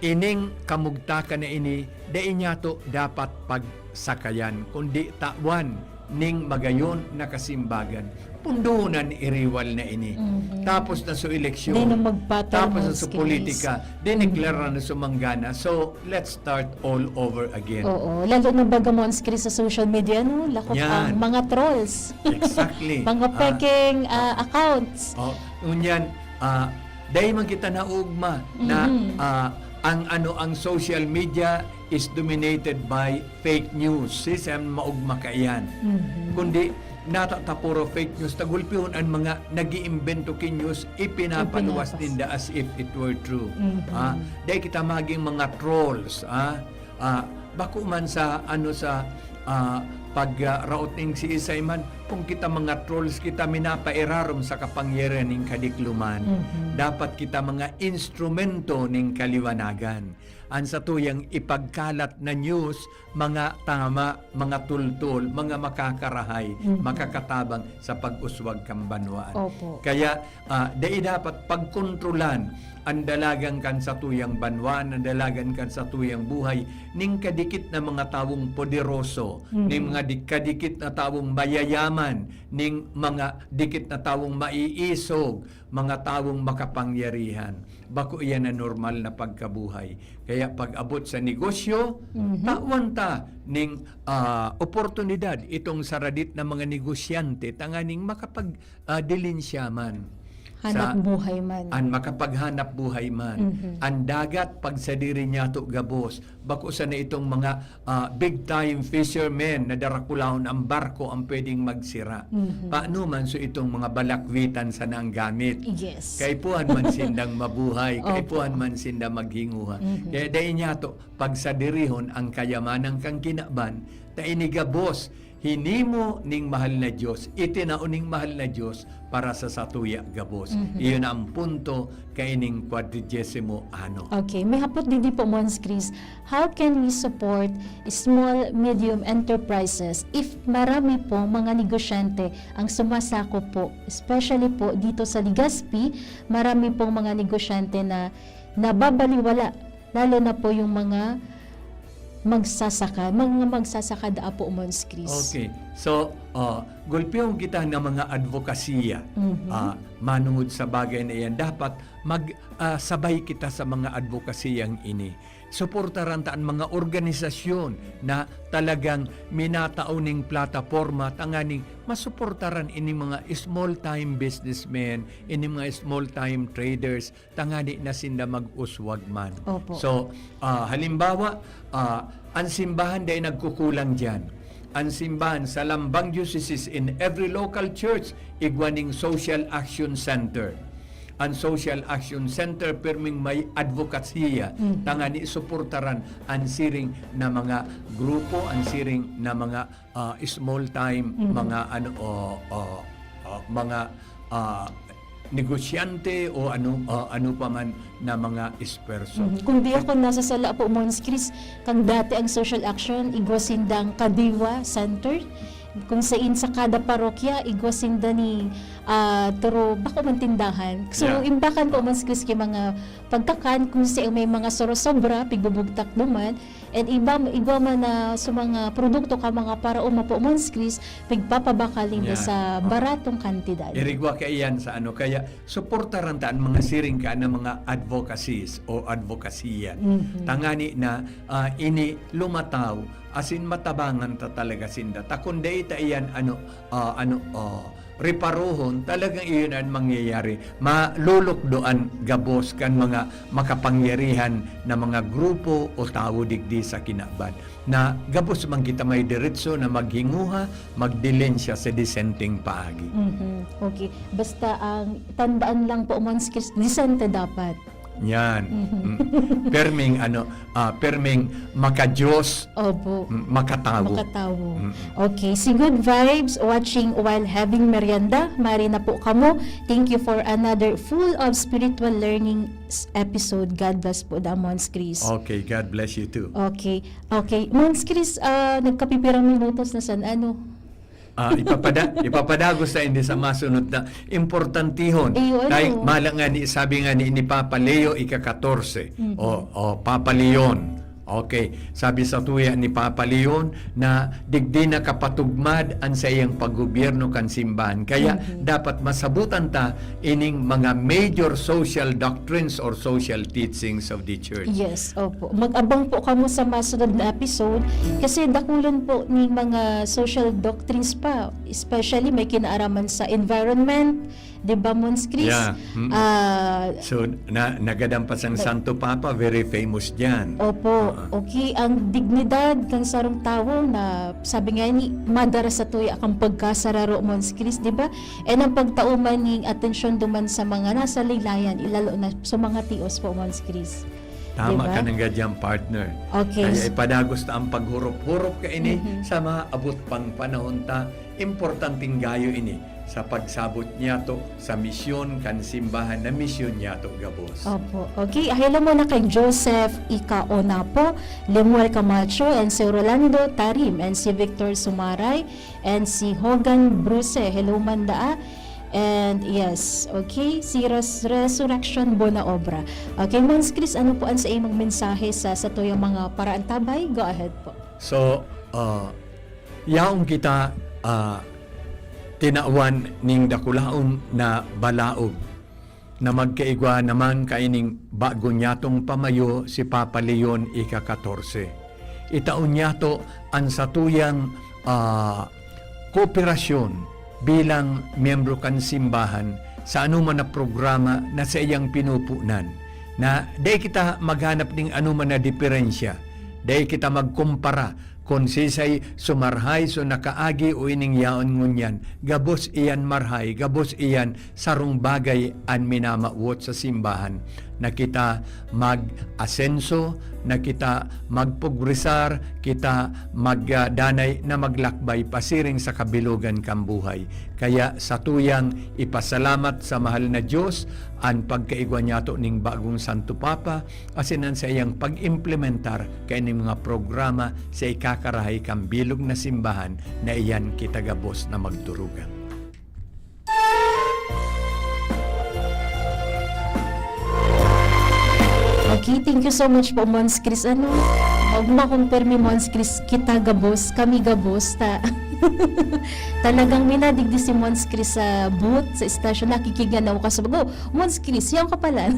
ining kamugtakan na ini, dai niyato dapat pagsakayan, kundi tawan ning magayon na kasimbagan. Pundonan iriwal na ini. Mhm. Tapos na so eleksyon. Di na magpatay Tapos na mga so skills. politika. Dineklara Mhm. na so manggana. So, let's start all over again. Oo. Lalo na baga mo ang skills sa social media, no? Lakop Yan. ang mga trolls. Exactly. Mga Ah, peking, ah, ah. accounts. Oh, ngunyan, ah, dai man kita naugma na, Mhm. ah, ang ano, ang social media is dominated by fake news. Siisay an maugma kaiyan? Mhm. Kundi, nata ta puro fake news, ta gulpihon an mga nag-iimbento ki news, ipinapaluwas Ipinapas. ninda as if it were true. Mhm. Ah, dai kita maging mga trolls, ah. Ah, bako man sa, ano, sa, ah, pag, ah, raot ning siisay man, kung kita mga trolls, kita minapairarom sa kapangyarihan ning kadikloman. Mhm. Dapat kita mga instrumento ning kaliwanagan. An satuyang ipagkalat na news, mga tama, mga tultol, mga makakarahay, Mhm. makakatabang sa pag-uswag kan banwaan. Opo. Kaya, ah, dai dapat pagkontrolan an dalagan kan satuyang banwaan, an dalagan kan satuyang buhay, ning kadikit na mga tawong poderoso, Mhm. ning mga di-, kadikit na tawong mayayaman, ning mga dikit na tawong maiisog, mga tawong makapangyarihan. Bako iyan an normal na pagkabuhay. Kaya pag-abot sa negosyo, Mhm. tawan ta ning, ah, oportunidad itong saradit na mga negosyante tanganing makapag, ah, dilinsya man. Hanap Sa buhay man. an makapaghanap buhay man. Mhm. An dagat, pagsadiri niyato gabos. Bako sana itong mga, ah, big time fishermen na darakulahon an barko ang pwedeng magsira. Mhm. Paano man so itong mga balakwitan sana ang gamit? Yes. Kaipuhan man sindang mabuhay, Opo. kaipuhan man sinda maghinguha. Mhm. Kaya dai niyato pagsadirihon ang kayamanan kan kinaban, ta ini gabos Hinimo ning mahal na Dios, itinao ning mahal na Dios para sa satuya gabos. Mhm. Iyon ang punto kaining kwadridyesimo ano. Okay, may hapot din po, Mons Chris. How can we support small, medium enterprises if marami po mga negosyante ang sumasakop po, especially po dito sa Legazpi, marami pong mga negosyante na nababaliwala, lalo na po yung mga magsasaka, mga magsasaka daa po, Mons Chris. Okay. So, uh, gulpihon kita ng mga advokasya. Mhm. Ah, manungod sa bagay na iyan, dapat mag, ah, sabay kita sa mga advokasiyang ini. Suportaran ta an mga organisasyon na talagang minatao ning plataporma tanganing masuportaran ini mga small-time businessmen, ini mga small-time traders, tangani na sinda mag-uswag man. Opo. So, ah, halimbawa, ah, an simbahan dai nagkukulang diyan. An simbahan sa Lambang Diocese, in every local church, igwa ning Social Action Center. An Social Action Center, pirming may advokasya, Mhm. tangani suportaran an siring na mga grupo, an siring na mga, ah, small time, Mhm. mga ano, o, o, o, mga, ah, negosyante o ano, o ano pa man na mga esperso. Mhm. Kung di ako nasasala po, Mons Chris, kang dati ang Social Action, igwa sindang Kadiwa Center, kung sain sa kada parokya, igwa sinda ni, ah, turo, bako man tindahan. So, Yeah. imbakan po, Mons Chris, kay mga pagkakan, kung sa may mga sorosobra, pigbubugtak duman, and iba, igwa man na sa mga produkto ka mga paraoma po, Mons Chris, pigpapabakal ninda Yeah. sa Oh. baratong kantidad. Irigwa kaiyan sa ano, kaya suportaran ta an mga siring ka na mga advocacies o advokasya. Mhm. Tangani na, ah, ini lumataw, asin matabangan ta talaga sinda. Ta kun dai ta iyan ano, ah, ano, ah, reparohon, talagang iyon an mangyayari. Malulukdo an gabos kan mga makapangyarihan na mga grupo o tawo digdi sa kinaban, na gabos man kita may diretso na maghinguha, magdilensya sa disenteng paagi. Mhm. Okay. Basta ang tandaan lang po, Mons Chris, disente dapat. Yan. Mhm. Mm. Perming, ano, ah, perming maka-Diyos, Opo. mm, makatawo. Makatawo. Mm. Okay. Si Good Vibes, watching while having merienda. Mari na po kamo. Thank you for another full of spiritual learning s- episode. God bless po, da, Mons Chris. Okay, God bless you too. Okay. Okay. Mons Chris, ah, nagkapipirang minutos na san ano? Ah, ipapada, ipapadagos ta ini sa masunod na importantihon. Iyo, ano? Kay mala nga ni, sabi nga ni, ni Papa Leo ika-katorse. Mhm. O, o, Papa Leon. Okay. Sabi sa tuya ni Papa Leon na digdi nakapatugmad an saiyang paggobyerno kan simbahan. Kaya Mhm. dapat masabutan ta ining mga major social doctrines or social teachings of the church. Yes, opo. Mag-abang po kamo sa masunod na episode kasi dakulon po ni mga social doctrines pa, especially may kinaaraman sa environment, di ba, Mons Chris? Yeah. Mm. Ah, So, na, nagadan pa sang Nag- Santo Papa, very famous dyan. Opo. Ah. Okay, ang dignidad kan sarong tawo na, sabi nga ni, madara sa tuya kan pagkasararo, Mons Chris, di ba? And ang pagtao man ning atensyon duman sa mga nasa laylayan, ilalo na sa mga tios po, Mons Chris. Tama Diba? ka nang gadyang, partner. Okay. Kaya ipadagos ta ang paghurop-hurop ka ini Mhm. sa mga abot pang panahon ta. Importanteng gayo ini sa pagsabot niyato sa misyon kan simbahan na misyon niyato gabos. Opo. Okay, hello muna kay Joseph Ika Onapo, Lemuel Camacho, and si Rolando Tarim, and si Victor Sumaray, and si Hogan Bruce. Hello, Manda. And yes, okay, si Res- Resurrection Bona Obra. Okay, Mons Chris, ano po ang sa imong mensahe sa satuyang mga paraantabay? Go ahead po. So, ah, yaon kita, ah, tinawan ning dakulaon na balaog na magkaigwa naman kaining bago niyatong pamayo si Papa Leon ika-katorse. Itao niyato an satuyang, ah, kooperasyon bilang miyembro kan simbahan sa anoman na programa na saiyang pinupunan, na dai kita maghanap ning anoman na diferensya, dai kita magkumpara kun sisay sumarhay so nakaagi o ining yaon ngunyan, gabos iyan marhay, gabos iyan sarong bagay an minamawot sa simbahan. na kita mag-asenso, na kita magpugresar, kita magdanay na maglakbay pasiring sa kabilogan kan buhay. Kaya satuyang ipasalamat sa mahal na Dios an pagkaigwa niyato ning bagong Santo Papa, asin an saiyang pag-implementar kaining mga programa sa ikakarahay kan bilog na simbahan na iyan kita gabos na magturugan. Okay, thank you so much po, Mons Chris. Ano, magmakumpirmi, Mons Chris, kita gabos, kami gabos, ta talagang minadigdi si Mons Chris sa booth, sa station, nakikiganaw ka sa bago. Mons Chris, yan ka pala.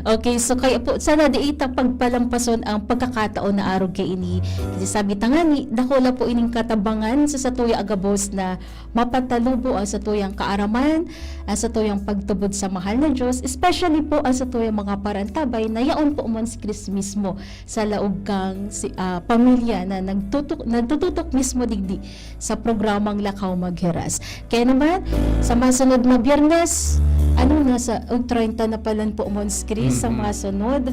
Okay, so kaya po, sana di ita pagpalampason ang pagkakataon na arog kay ini. Kasi sabi ta nga ni, dakula po ining katabangan sa satuya a gabos na mapatalubo ang satuyang kaaraman, ang satuyang pagtubod sa mahal na Diyos, especially po ang satuyang mga parantabay na yaon po man si Chris mismo sa laog kang si, ah, pamilya na nagtutok, nagtututok mismo digdi sa programang Lakaw Maghiras. Kaya naman, sa masunod na Biyernes, ano, nasa, oh, treinta na pala po, Mons Chris, sa Mhm. masunod.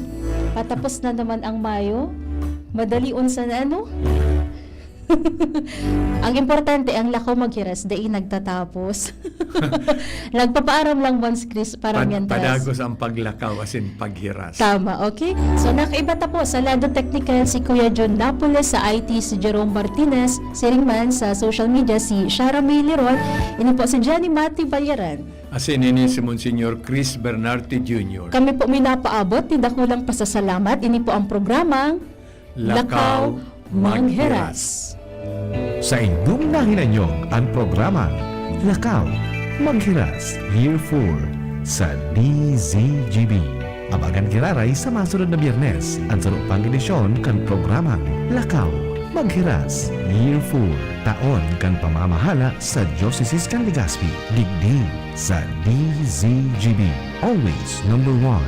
Patapos na naman ang Mayo. Madalion sana, ano? Ang importante, ang Lakaw Maghiras, dai nagtatapos. Nagpapaaram lang, Mons Chris, para Pad- mientras. Padagos ang paglakaw, asin paghiras. Tama, okay? So, nakaiba ta po sa lado teknikal si Kuya John Napoles, sa I T si Jerome Martinez, siring man sa social media si Shara May Leron, ini po si Johnny Mati Balyaran. Asin ini si Monsignor Chris Bernarte Junior. Kami po minapaabot ni dakulang pasasalamat. Ini po ang programang Lakaw Lakaw Mangheras. Sa inyong nahinanyog an programa, Lakaw, Maghiras, Year four, sa D Z G B. Abagan giraray sa masunod na Biyernes, an saro pang edisyon kan programang Lakaw, Maghiras, Year four, taon kan pamamahala sa Diocese kan Legazpi, digdi sa D Z G B. Always number one.